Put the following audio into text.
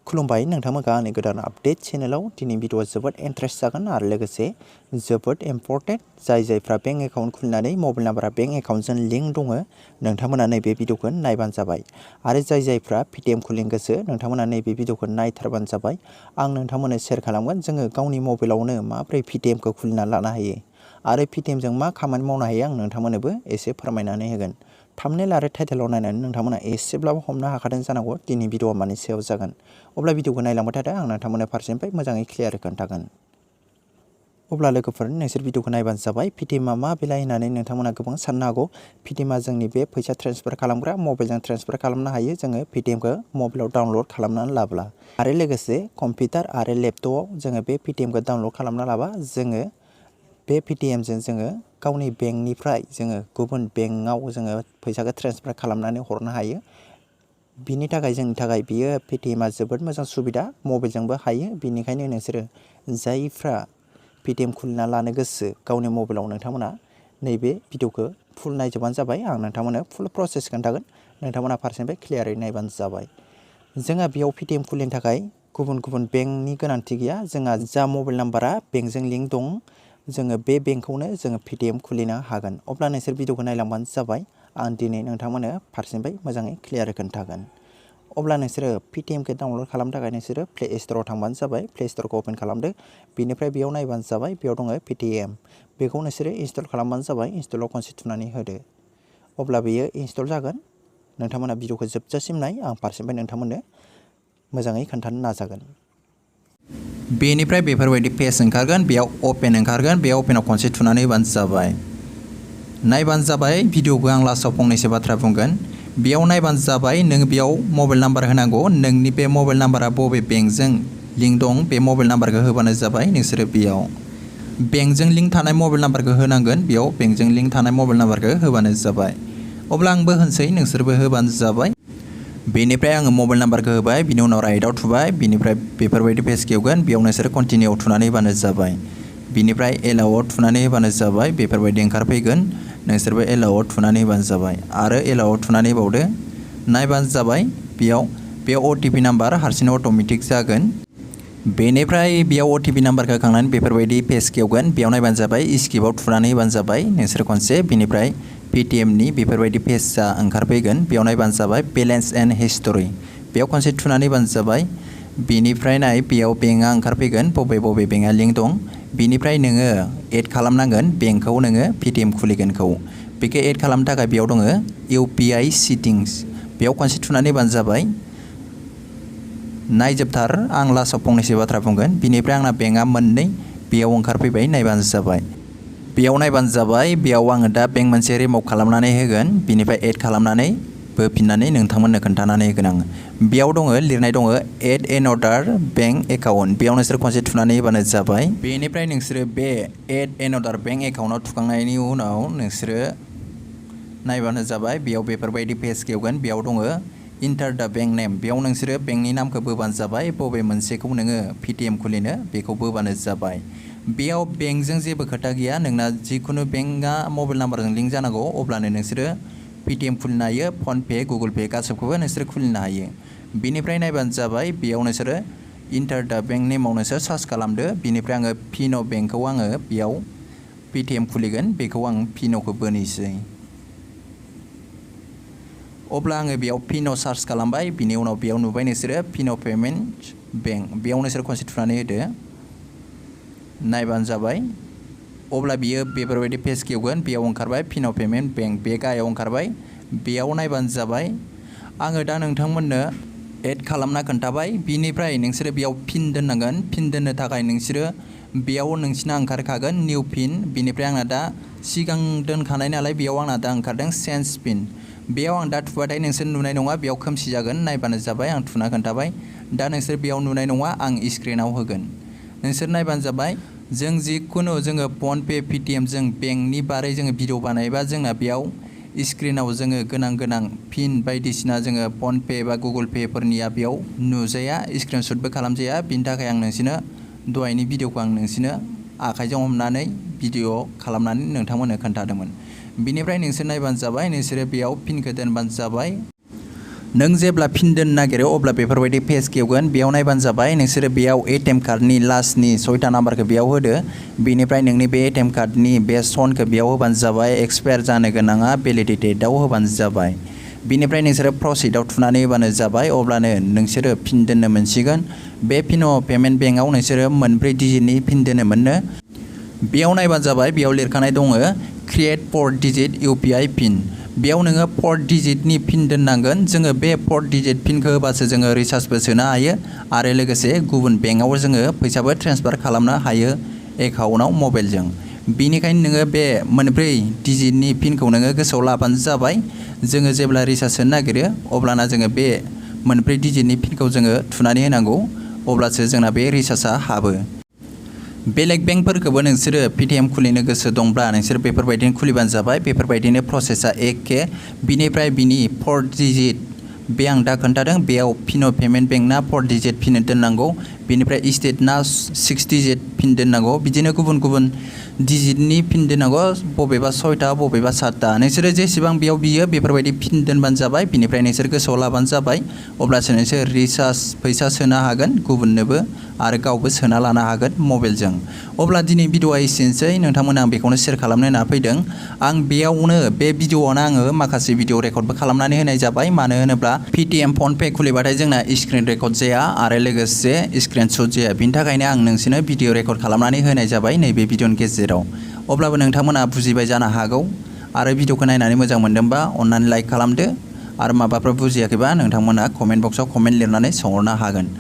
खुलुमबाय नोंथांमोनखौ आंनि गोदान आपडेट चेनेलाव दिनै भिडिअआ जोबोद इन्टारेस्ट जागोन आरो लोगोसे जोबोद इम्पर्टेन्ट जायफ्रा बेंक एकाउन्ट खुलिनानै मबाइल नाम्बारा बेंक एकाउन्टजों लिंक दङ नोंथांमोना नैबे भिडिअखौ नायबानो जाबाय आरो जायफ्रा पेटिएम खुलिनो गोसो नोंथांमोना नैबे भिडिअखौ नायथारबानो जाबाय आं नोंथांमोननो शेयार खालामगोन जोङो गावनि मबाइलावनो माबोरै पेटिएमखौ खुलिना लानो हायो आरो पेटिएमजों मा खामानि मावनो हायो आं नोंथांमोननोबो एसे फोरमायनानै होगोन थाम्बनेल आरो टाइटेलाव नायनानै नोंथांमोना एसेब्लाबो हमनो हाखादों जानांगौ दिनै भिडिअआ मानि सायाव जागोन अब्ला भिडिअखौ नायलांबाय थादो आं नोंथांमोननो फारसेनिफ्राय मोजाङै क्लियार खोन्थागोन अब्ला लोगोफोर नोंसोर भिडिअखौ नायबानो जाबाय पेटिएमआ मा बेलाय होननानै नोंथांमोना गोबां साननो हागौ पेटिएमआ जोंनि बे फैसा ट्रेन्सफार खालामग्रा मबाइलजों ट्रेन्सफार खालामनो हायो जोङो पेटिएमखौ मबाइलाव डाउनलड खालामनानै लाब्ला आरो लोगोसे कम्पिउटार आरो लेपटपआव जोङो बे पेटिएमखौ डाउनलड खालामना लाबा जोङो बे पेटिएमजों जोङो गावनि बेंकनिफ्राय जोङो गुबुन बेंकआव जोङो फैसाखौ ट्रेन्सफार खालामनानै हरनो हायो बिनि थाखाय जोंनि थाखाय बियो पेटिएमआ जोबोद मोजां सुबिदा मबाइलजोंबो हायो बिनिखायनो नोंसोरो जायफ्रा पेटिएम खुलिना लानो गोसो गावनि मबाइलाव नोंथांमोना नैबे भिडिअखौ फुल नायजोबानो जाबाय आं नोंथांमोननो फुल प्रसेस खोन्थागोन नोंथांमोना फारसेनिफ्राय क्लियारै नायबानो जाबाय जोंहा बेयाव पेटिएम खुलिनो थाखाय गुबुन गुबुन बेंकनि गोनांथि गैया जोंहा जा मबाइल नाम्बारा बेंकजों लिंक दं जोङो बे बेंकखौनो जोङो पेटिएम खुलिनो हागोन अब्ला नोंसोर भिडिअखौ नायलांबानो जाबाय आं दिनै नोंथांमोननो फारसेनिफ्राय मोजाङै क्लियार खोन्थागोन अब्ला नोंसोरो पेटिएमखौ डाउनलड खालामनो थाखाय नोंसोरो प्ले स्ट'राव थांबानो जाबाय प्ले स्ट'रखौ अपेन खालामदो बिनिफ्राय बेयाव नायबानो जाबाय बेयाव दङ पेटिएम बेखौ नोंसोरो इनस्टल खालामबानो जाबाय इनस्टलाव खनसे थुनानै होदो अब्ला बेयो इनस्टल जागोन नोंथांमोना भिडिअखौ जोबजासिम नाय आं फारसेनिफ्राय नोंथांमोननो मोजाङै खोन्थानो नाजागोन बेनिफ्राय बेफोरबायदि पेज ओंखारगोन बेयाव अपेन ओंखारगोन बे अपेनाव खनसे थुनानै होबानो जाबाय नायबानो जाबाय भिडिअखौ आं लास्टआव फंनैसो बाथ्रा बुंगोन बेयाव नायबानो जाबाय नों बेयाव मबाइल नाम्बार होनांगौ नोंनि बे मबाइल नाम्बारा बबे बेंकजों लिंक दं बे मबाइल नाम्बारखौ होबानो जाबाय नोंसोरो बेयाव बेंकजों लिंक थानाय मबाइल नाम्बारखौ होनांगोन बेयाव बेंकजों लिंक थानाय मबाइल नाम्बारखौ होबानो जाबाय अब्ला आंबो होनसै नोंसोरबो होबानो जाबाय बेनिफ्राय आङो मबाइल नाम्बारखौ होबाय बिनि उनाव राइटआव थुबाय बिनिफ्राय बेफोरबायदि पेज खेवगोन बेयाव नोंसोरो कन्टिनिउआव थुनानै होबानो जाबाय बिनिफ्राय एलाउआव थुनानै होबानो जाबाय बेफोरबायदि ओंखारफैगोन नोंसोरबो एलाउआव थुनानै होबानो जाबाय आरो एलाउआव थुनानै होबावदो नायबानो जाबाय बेयाव बे अटिपि नाम्बार हारसिंनो अट'मेटिक जागोन बेनिफ्राय बेयाव अटिपि नाम्बारखौ होखांनानै बेफोरबायदि पेज खेवगोन बेयाव नायबानो जाबाय स्किपआव थुनानै होबानो जाबाय नोंसोर खनसे बिनिफ्राय पेटिएमनि बेफोरबायदि पेजआ ओंखारफैगोन बेयाव नायबानो जाबाय बेलेन्स एन्ड हिस्ट'रि बेयाव खनसे थुनानै होबानो जाबाय बिनिफ्राय नाय बेयाव बेंकआ ओंखारफैगोन बबे बबे बेंकआ लिंक दं बिनिफ्राय नोङो एड खालामनांगोन बेंकखौ नोङो पेटिएम खुलिगोनखौ बेखौ एड खालामनो थाखाय बेयाव दङ इउपिआइ सेटिंस बेयाव खनसे थुनानै होबानो जाबाय नायजोबथार आं लास्टआव फंनैसो बाथ्रा बुंगोन बिनिफ्राय आंना बेंकआ मोननै बेयाव ओंखारफैबाय नायबानो जाबाय बेयाव नायबानो जाबाय बेयाव आङो दा बेंक मोनसे रिमुभ खालामनानै होगोन बिनिफ्राय एड खालामनानै होफिननानै नोंथांमोननो खोन्थानानै होगोन आङो बेयाव दङ लिरनाय दङ एड एनदार बेंक एकाउन्ट बेयाव नोंसोर खनसे थुनानै होबानो जाबाय बेनिफ्राय नोंसोरो बे एड एनदार बेंक एकाउन्टआव थुखांनायनि उनाव नोंसोरो नायबानो जाबाय बेयाव बेफोरबायदि पेज खेवगोन बेयाव दङ इन्टार दा बेंक नेम बेयाव नोंसोरो बेंकनि नामखौ बोबानो जाबाय बबे मोनसेखौ नोङो पेटिएम खुलिनो बेखौ बोबानो जाबाय बेयाव बेंकजों जेबो खोथा गैया नोंना जिखुनु बेंकआ मबाइल नाम्बारजों लिंक जानांगौ अब्लानो नोंसोरो पेटिएम खुलिनो हायो फनपे गुगोल पे गासैखौबो नोंसोरो खुलिनो हायो बिनिफ्राय नायबानो जाबाय बेयाव नोंसोरो इन्टार दा बेंक नेमाव नोंसोर सार्च खालामदो बिनिफ्राय आङो फिन' बेंकखौ आङो बेयाव पेटिएम खुलिगोन बेखौ आं फिन'खौ बोनोसै अब्ला आङो बेयाव फिन' सार्च खालामबाय बिनि उनाव बेयाव नुबाय नोंसोरो फिन' पेमेन्ट बेंक बेयाव नोंसोर खनसे थुनानै होदो नायबानो जाबाय अब्ला बियो बेफोरबायदि पेज खेवगोन बेयाव ओंखारबाय फिन' पेमेन्ट बेंक बे गाहायाव ओंखारबाय बेयाव नायबानो जाबाय आङो दा नोंथांमोननो एड खालामना खोन्थाबाय बिनिफ्राय नोंसोरो बेयाव पिन दोननांगोन पिन दोननो थाखाय नोंसोरो बेयाव नोंसिना ओंखारखागोन निउ पिन बिनिफ्राय आंना दा सिगां दोनखानाय नालाय बेयाव आंना दा ओंखारदों चेन्ज पिन बेयाव आं दा थुबाथाय नोंसोर नुनाय नङा बेयाव खोमसि जागोन नायबानो जाबाय आं थुना खोन्थाबाय दा नोंसोर बेयाव नुनाय नङा आं स्क्रिनाव होगोन नोंसोर नायबानो जाबाय जों जिखुनु जोङो फनपे पेटिएम जों बेंकनि बारै जोङो भिडिअ बानायबा जोंना बेयाव स्क्रिनाव जोङो गोनां पिन बायदिसिना जोङो फनपे बा गुगोल पे फोरनिया बेयाव नुजाया स्क्रिनशटबो खालामजाया बिनि थाखाय आं नोंसोरनो दहायनि भिडिअखौ आं नोंसोरनो आखाइजों हमनानै भिडिअ खालामनानै नोंथांमोननो खोन्थादोंमोन बिनिफ्राय नोंसोर नायबानो जाबाय नोंसोरो बेयाव पिनखौ दोनबानो जाबाय नों जेब्ला पिन दोननो नागिरो अब्ला बेफोरबायदि पेज खेवगोन बेयाव नायबानो जाबाय नोंसोरो बेयाव एटिएम कार्डनि लास्टनि 6था नाम्बारखौ बेयाव होदो बेनिफ्राय नोंनि बे एटिएम कार्डनि बे सनखौ बेयाव होबानो जाबाय एक्सपायार जानो गोनाङा भेलिडिटि डेटआव होबानो जाबाय बेनिफ्राय नोंसोरो प्रसिडआव थुनानै होबानो जाबाय अब्लानो नोंसोरो पिन दोननो मोनसिगोन बे पिन पेमेन्ट बेंकआव नोंसोरो 4 डिजिटनि पिन दोननो मोनो बेयाव नायबानो जाबाय बेयाव लिरखानाय दङ क्रिएट 4 डिजिट इउपिआई पिन बेयाव नोङो 4 डिजिटनि पिन दोननांगोन जोङो बे 4 डिजिट पिनखौ होबासो जोङो रिचार्जबो सोनो हायो आरो लोगोसे गुबुन बेंकआव जोङो फैसाबो ट्रेन्सफार खालामनो हायो एकाउन्टआव मबाइलजों बेनिखायनो नोङो बे 4 डिजिटनि पिनखौ नोङो गोसोआव लाबानो जाबाय जोङो जेब्ला रिचार्ज सोनो नागिरो अब्लाना जोङो बे 4 डिजिटनि पिनखौ जोङो थुनानै होनांगौ अब्लासो जोंना बे रिचार्जआ हाबो बेलेग बेंकफोरखौबो नोंसोरो पेटिएम खुलिनो गोसो दंब्ला नोंसोर बेफोरबायदिनो खुलिबानो जाबाय बेफोरबायदिनो प्रसेसा एखे बिनिफ्राय बिनि 4 डिजिट बे आं दा खोन्थादों बेयाव फिनो पेमेन्ट बेंकना 4 डिजिट पिन दोननांगौ बेनिफ्राय स्टेटना 6 डिजिट पिन दोननांगौ बिदिनो गुबुन गुबुन डिजिटनि पिन दोननांगौ बबेबा 6था बबेबा 7था नोंसोरो जेसेबां बेयाव बियो बेफोरबायदि पिन दोनबानो जाबाय बिनिफ्राय नोंसोर गोसोआव लाबानो जाबाय अब्लासो नोंसोर रिचार्ज फैसा सोनो हागोन गुबुननोबो आरो गावबो सोना लानो हागोन मबाइलजों अब्ला दिनै भिडिअआ एसेनोसै नोंथांमोना आं बेखौनो शेयार खालामनो होनना फैदों आं बेयावनो बे भिडिअआवनो आङो माखासे भिडिअ रेकर्डबो खालामनानै होनाय जाबाय मानो होनोब्ला पेटिएम फनपे खुलिबाथाय जोंना स्क्रिन रेकर्ड जाया आरो लोगोसे स्क्रिन शट जाया बिनि थाखायनो आं नोंसोरनो भिडिअ रेकर्ड खालामनानै होनाय जाबाय नैबे भिडिअनि गेजेराव अब्लाबो नोंथांमोना बुजिबाय जानो हागौ आरो भिडिअखौ नायनानै मोजां मोनदोंबा अन्नानै लाइक खालामदो आरो माबाफोर बुजियाखैबा नोंथांमोना कमेन्ट बक्सआव कमेन्ट लिरनानै सोंहरनो हागोन